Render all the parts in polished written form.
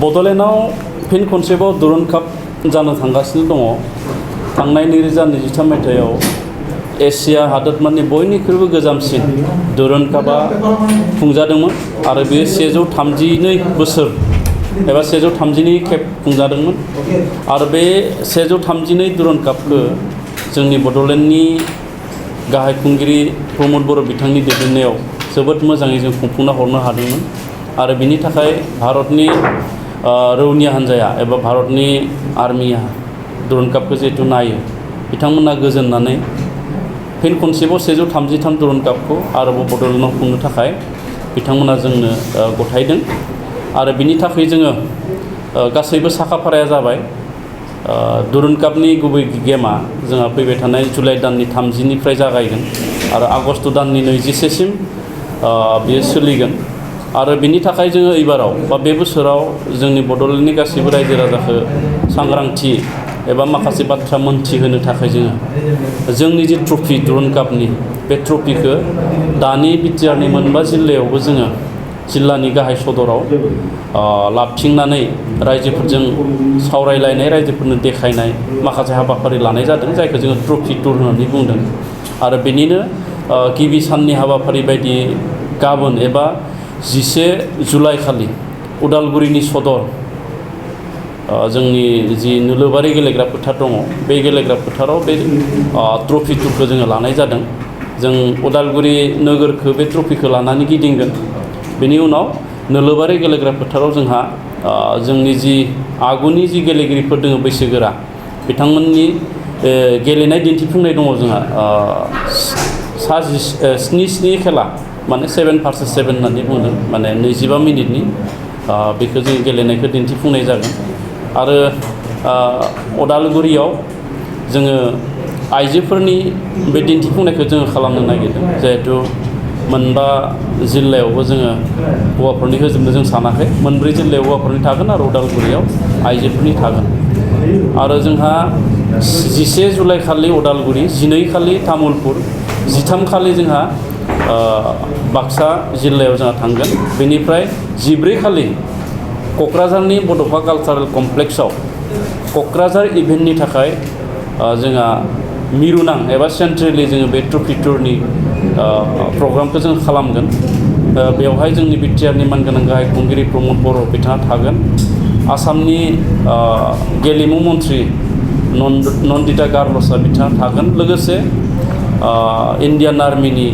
बड'लेण्डआव फिन खनसेबाव दुरान्ड काप जानो थांगासिनो दङ। थांनाय 2023 मायथाइयाव एशिया हादोरमानि बयनिख्रुइबो गोजामसिन दुरान्ड कापआ खुंजादोंमोन आरो बेयो 132 बोसोर एबा 132 खेब खुंजादोंमोन आरो बे 132 दुरान्ड कापखौ जोंनि बड'लेण्डनि गाहाय खुंगिरि प्रमद बर' बिथांनि दैदेननायाव जोबोद मोजाङै जों खुंफुंना हरनो हादोंमोन आरो बिनि थाखाय भारतनि रौनिया हान्जाया एबा भारतनि आर्मिया दुरान्ड कापखौ जिहेतु नायो बिथांमोना गोजोननानै फिन खनसेबाव 133 दुरान्ड कापखौ आरोबाव बड'लेण्डआव खुंनो थाखाय बिथांमोना जोंनो गथायदों आरो बिनि थाखाय जोङो गासैबो साखाफाराया जाबाय। दुरान्ड कापनि गुबै गेमा जोंहा फैबाय थानाय जुलाइ दाननि 30निफ्राय जागायगोन आरो आगस्ट दाननि 21सिम बेयो सोलिगोन आरो बिनि थाखाय जोङो एबाराव बा बे बोसोराव जोंनि बड'लेण्डनि गासैबो रायजो राजाखौ सांग्रांथि एबा माखासे बाथ्रा मोनथिहोनो थाखाय जोंनि जि ट्रफि दुरान्ड कापनि बे ट्रफिखौ दानि BTRनि मोनबा जिल्लायावबो जोङो जिल्लानि गाहाय सदराव लाबथिंनानै रायजोफोरजों सावरायलायनाय रायजोफोरनो देखायनाय माखासे हाबाफारि लानाय जादों जायखौ जोङो ट्रफि टुर होननानै बुंदों आरो बेनिनो गिबि साननि हाबाफारि बायदि गाबोन एबा 11 जुलाइ खालि उदालगुरिनि सदर जोंनि जि नोलोबारि गेलेग्रा फोथार दङ बे गेलेग्रा फोथाराव बे ट्रफि टुरखौ जोङो लानाय जादों। जों उदालगुरि नोगोरखौ बे ट्रफिखौ लानानै गिदिंगोन। बेनि उनाव नोलोबारि गेलेग्रा फोथाराव जोंहा जोंनि जि आगुनि जि गेलेगिरिफोर दङ बैसोगोरा बिथांमोननि गेलेनाय दिन्थिफुंनाय दङ जोंहा 7 खेला माने 7 vs 7 होननानै बुंदों माने 25 मिनिटनि बेखौ जों गेलेनायखौ दिन्थिफुंनाय जागोन आरो उदालगुरियाव जोङो आइजोफोरनि बे दिन्थिफुंनायखौ जोङो खालामनो नागिरदों जिहेथु मोनबा जिल्लायावबो जोङो हौवाफोरनि होजोबनो जों सानाखै मोनब्रै जिल्लायाव हौवाफोरनि थागोन आरो उदालगुरियाव आइजोफोरनि थागोन आरो जोंहा 11 जुलाइ खालि उदालगुरि 12 खालि तामुलपुर 13 खालि जोंहा बाक्सा जिल्लायाव जोंहा थांगोन बेनिफ्राय 14 खालि क'क्राझारनि बड'फा कालचारेल कमप्लेक्सआव क'क्राझार इभेन्टनि थाखाय जोंहा मिरुनां एबा सेन्ट्रेलि जोङो बे ट्रफि टुरनि प्रग्रामखौ जों खालामगोन। बेवहाय जोंनि BTRनि मानगोनां गाहाय खुंगिरि प्रमद बर' बिथाङा थागोन। आसामनि गेलेमु मन्त्रि नन्दिता गारलसा बिथाङा थागोन लोगोसे इण्डियान आर्मिनि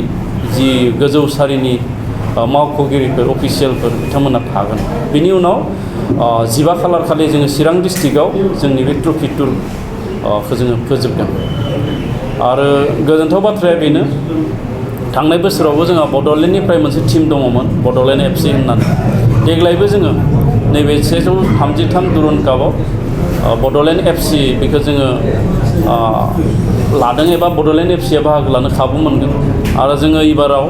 जि गोजौ सारिनि मावख'गिरिफोर अफिसियेलफोर बिथांमोना थागोन। बिनि उनाव 15 खालार खालि जोङो चिरां डिस्ट्रिक्टआव जोंनि बे ट्रफि टुरखौ जोङो फोजोबगोन आरो गोजोनथाव बाथ्राया बेनो थांनाय बोसोरावबो जोंहा बड'लेण्डनिफ्राय मोनसे टीम दङमोन बड'लेण्ड FC होननानै देग्लायबो जोङो नैबे 133 दुरान्ड कापआव बड'लेण्ड FC बेखौ जोङो लादों एबा बड'लेण्ड FCआ बाहागो लानो खाबु मोनगोन आरो जोङो एबाराव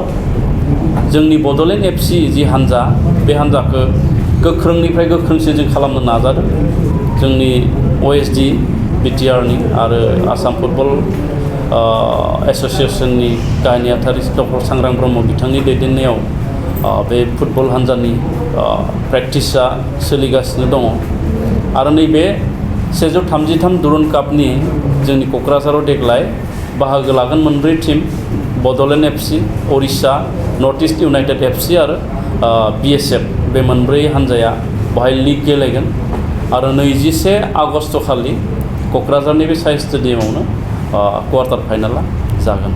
जोंनि बड'लेण्ड FC जि हान्जा बे हान्जाखौ गोख्रोंनिफ्राय गोख्रोंसिन जों खालामनो नाजादों। जोंनि OSD BTRनि आरो आसाम फुटबल एस'सिएशननि गाहाय नेहाथारि डक्टर सांग्रां ब्रह्म बिथांनि दैदेननायाव बे फुटबल हान्जानि प्रेक्टिसा सोलिगासिनो दङ आरो नैबे 133 दुरान्ड कापनि जोंनि क'क्राझाराव देग्लाय बाहागो लागोन मोनब्रै टीम बड'लेण्ड FC उरिष्या नर्थ इस्ट इउनाइटेड FC आरो BSF बे मोनब्रै हान्जाया बेवहाय लिग गेलेगोन आरो 21 आगस्ट खालि क'क्राझारनि बे साइ स्टेडियामावनो क्वार्टार फाइनाला जागोन।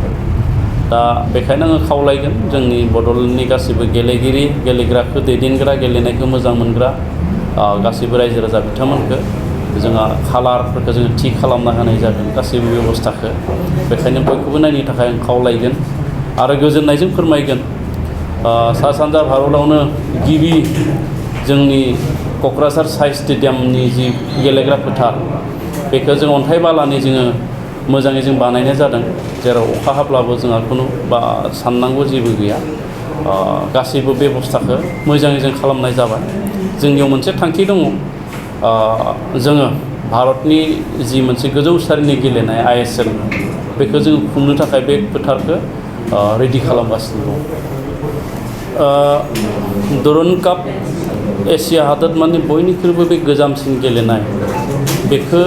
दा बेखायनो आङो खावलायगोन जोंनि बड'लेण्डनि गासैबो गेलेगिरि गेलेग्राखौ दैदेनग्रा गेलेनायखौ मोजां मोनग्रा गासैबो रायजो राजा बिथांमोनखौ जोंहा खालारफोरखौ जोङो थि खालामना होनाय जागोन गासैबो बेबस्थाखौ बेखायनो बयखौबो नायनो थाखाय आं खावलायगोन आरो गोजोननायजों फोरमायगोन सा सानजा भारतआवनो गिबि जोंनि क'क्राझार साइ स्टेडियामनि जि गेलेग्रा फोथार बेखौ जों अन्थाइ बालानि जोङो मोजाङै जों बानायनाय जादों जेराव अखा हाब्लाबो जोंहा खुनु साननांगौ जेबो गैया गासैबो बेबस्थाखौ मोजाङै जों खालामनाय जाबाय। जोंनियाव मोनसे थांखि दङ जोङो भारतनि जि मोनसे गोजौ सारिनि गेलेनाय ISL बेखौ जों खुंनो थाखाय बे फोथारखौ रेडि खालामगासिनो दं। दुरान्ड काप एसिया हादोरमानि बयनिख्रुइबो बे गोजामसिन गेलेनाय बेखौ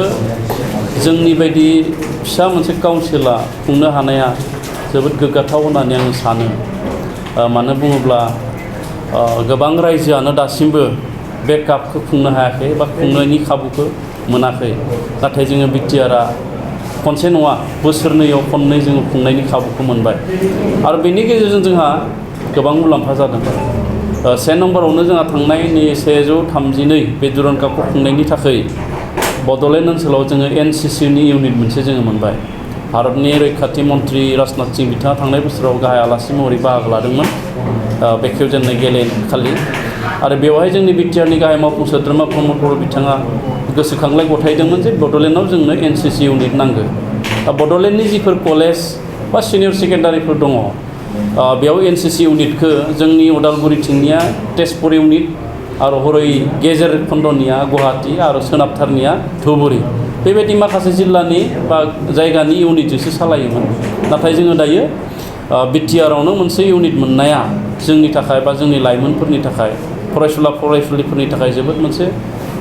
जोंनि बायदि फिसा मोनसे काउन्सिला खुंनो हानाया जोबोद गोग्गाथाव होननानै आं सानो। मानो बुङोब्ला गोबां रायजोआनो दासिमबो बे कापखौ खुंनो हायाखै बा खुंनायनि खाबुखौ मोनाखै। नाथाय जोङो बिटिआरआ खनसे नङा बोसोरनैयाव खननै जोङो खुंनायनि खाबुखौ मोनबाय आरो बेनि गेजेरजों जोंहा गोबां मुलाम्फा जादों। से नम्बरावनो जोंहा थांनाय 132 बे दुरान्ड कापखौ खुंनायनि थाखाय बड'लेण्ड ओनसोलाव जोङो एनसिसिनि इउनिट मोनसे जोङो मोनबाय। भारतनि रैखाथि मन्त्रि राजनाथ सिं बिथाङा थांनाय बोसोराव गाहाय आलासि महरै बाहागो लादोंमोन बे खेवजेननाय गेलेखालि आरो बेवहाय जोंनि बिटिआरनि गाहाय मावफुं सोद्रोमा प्रमद बर' बिथाङा गोसोखांलाय गथायदोंमोन जे बड'लेण्डआव जोंनो एनसिसि इउनिट नांगौ। दा बड'लेण्डनि जिफोर कलेज बा सिनियर सेकेन्डारिफोर दङ बेयाव एनसिसि इउनिटखौ जोंनि उदालगुरिथिंनिया तेजपुर इउनिट आरो हरै गेजेर खन्दनिया गुवाहाटि आरो सोनाबथारनिया धुबुरी बेबायदि माखासे जिल्लानि बा जायगानि इउनिटजोंसो सालायोमोन। नाथाय जोङो दायो बिटिआरआवनो मोनसे इउनिट मोननाया जोंनि थाखाय बा जोंनि लाइमोनफोरनि थाखाय फरायसुला फरायसुलिफोरनि थाखाय जोबोद मोनसे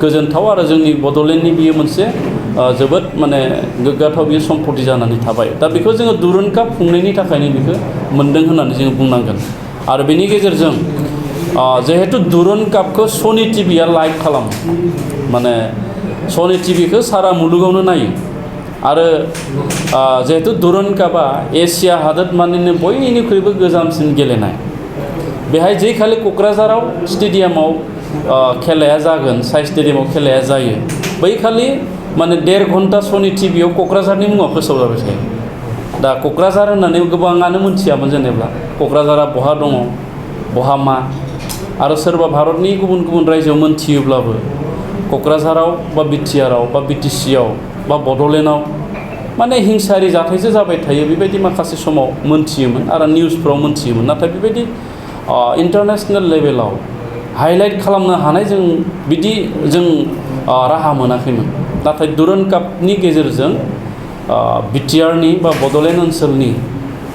गोजोनथाव आरो जोंनि बड'लेण्डनि बियो मोनसे जोबोद माने गोग्गाथाव बियो सम्पति जानानै थाबाय। दा बेखौ जोङो दुरान्ड काप खुंनायनि थाखायनो बेखौ मोन्दों होननानै जोङो बुंनांगोन। आरो बेनि गेजेरजों जिहेतु दुरान्ड कापखौ सनि टिभिया लाइभ खालामो माने सनि टिभिखौ सारा मुलुगावनो नायो आरो जिहेतु दुरान्ड कापआ एसिया हादोरमानिनो बयनिख्रुइबो गोजामसिन गेलेनाय बेहाय जे खालि क'क्राझाराव स्टेडियामाव खेलाया जागोन साइ स्टेडियामाव खेलाया जायो बै खालि माने 1.5 घन्टा सनि टिभियाव क'क्राझारनि मुङाव फोसावजाबाय थायो। दा क'क्राझार होननानै गोबाङानो मोनथियामोन जेनेबा क'क्राझारा बहा दङ बहा मा आरो सोरबा भारतनि गुबुन गुबुन रायजोआव मोनथियोब्लाबो क'क्राझाराव बा बिटिआरआव बा बिटिसिआव बा बड'लेण्डआव माने हिंसायारि जाथायसो जाबाय थायो बेबायदि माखासे समाव मोनथियोमोन आरो निउसफ्राव मोनथियोमोन। नाथाय बेबायदि इन्टारनेसनेल लेभेलाव हाइलाइट खालामनो हानाय जों राहा मोनाखैमोन। नाथाय दुरान्ड कापनि गेजेरजों बिटिआरनि बा बड'लेण्ड ओनसोलनि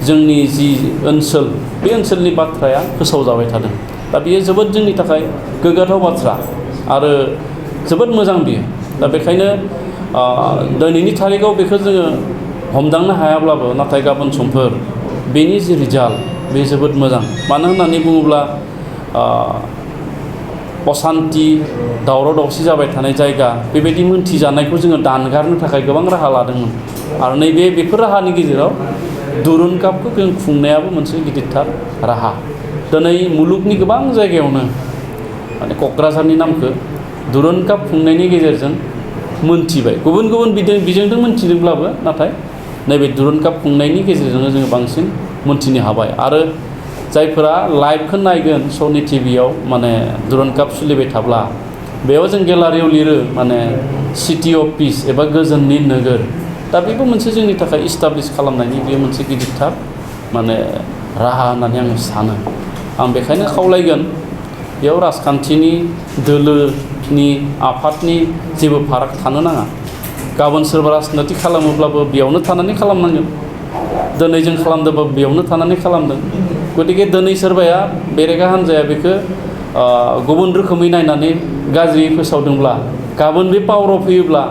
जोंनि जि ओनसोल बे ओनसोलनि बाथ्राया फोसावजाबाय थादों। दा बेयो जोबोद जोंनि थाखाय गोग्गाथाव बाथ्रा आरो जोबोद मोजां बियो। दा बेखायनो दिनैनि थारिखआव बेखौ जोङो हमदांनो हायाब्लाबो नाथाय गाबोन समफोर बेनि जि रिजाल्ट बे जोबोद मोजां। मानो होननानै बुङोब्ला असान्ति दावराव दावसि जाबाय थानाय जायगा बेबायदि मोनथिजानायखौ जोङो दानगारनो थाखाय गोबां राहा लादोंमोन आरो बेफोर राहानि गेजेराव दुरान्ड कापखौ जों खुंनायाबो मोनसे गिदिरथार राहा। दिनै मुलुगनि गोबां जायगायावनो माने क'क्राझारनि नामखौ दुरान्ड काप खुंनायनि गेजेरजों मोनथिबाय। गुबुन गुबुन बिजोंजों मोनथिदोंब्लाबो नाथाय नैबे दुरान्ड काप खुंनायनि गेजेरजोंनो जोङो बांसिन मोनथिनो हाबाय आरो जायफोरा लाइभखौ नायगोन सनि टिभियाव माने दुरान्ड काप सोलिबाय थाब्ला बेयाव जों गेलारियाव लिरो माने सिटि अफ पिस एबा गोजोननि नोगोर। दा बेबो मोनसे जोंनि थाखाय इस्टाब्लिश खालामनायनि बेयो मोनसे गिदिरथार माने राहा होननानै आं सानो। आं बेखायनो खावलायगोन बेयाव राजखान्थिनि दोलोनि आफादनि जेबो फाराग थानो नाङा। गाबोन सोरबा राजनिति खालामोब्लाबो बेयावनो थानानै खालामनांगोन। दिनै जों खालामदोंबा बेयावनो थानानै खालामदों। गतिके दिनै सोरबाया बेरेखा हान्जाया बेखौ गुबुन रोखोमै नायनानै गाज्रियै फोसावदोंब्ला गाबोन बे पावाराव फैयोब्ला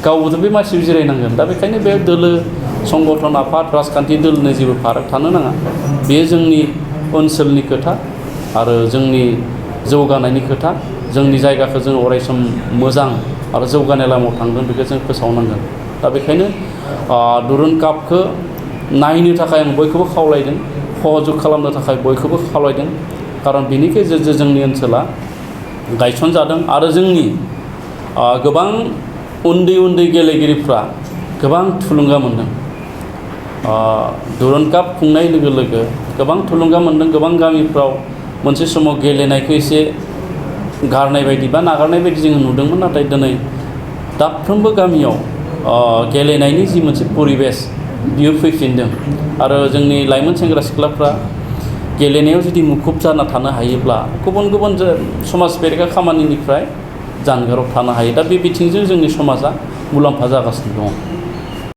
गावबोथ' बे मासियाव जिरायनांगोन। दा बेखायनो बे दोलो संगठन आफाद राजखान्थि दोलोनि जेबो फाराग थानो नाङा। बेयो जोंनि ओनसोलनि खोथा आरो जोंनि जौगानायनि खोथा। जोंनि जायगाखौ जों अरायसम मोजां आरो जौगानाय लामायाव थांगोन बेखौ जों फोसावनांगोन। दा बेखायनो दुरान्ड कापखौ नायनो थाखाय आं बयखौबो खावलायदों सहजुग खालामनो थाखाय बयखौबो खावलायदों। खारन बेनि गेजेरजों जोंनि ओनसोला गायसनजादों आरो जोंनि गोबां उन्दै उन्दै गेलेगिरिफ्रा गोबां थुलुंगा मोनदों। दुरान्ड काप खुंनाय लोगो लोगो गोबां थुलुंगा मोनदों। गोबां गामिफ्राव मोनसे समाव गेलेनायखौ एसे गारनाय बायदि बा नागारनाय बायदि जोङो नुदोंमोन। नाथाय दिनै दाफ्रोमबो गामियाव गेलेनायनि जि मोनसे परिबेस बियो फैफिनदों आरो जोंनि लाइमोन सेंग्रा सिख्लाफ्रा गेलेनायाव जुदि मुखुब जाना थानो हायोब्ला गुबुन गुबुन समाज बेरेखा खामानिनिफ्राय जानगाराव थानो हायो। दा बे बिथिंजों जोंनि समाजा मुलाम्फा जागासिनो दङ।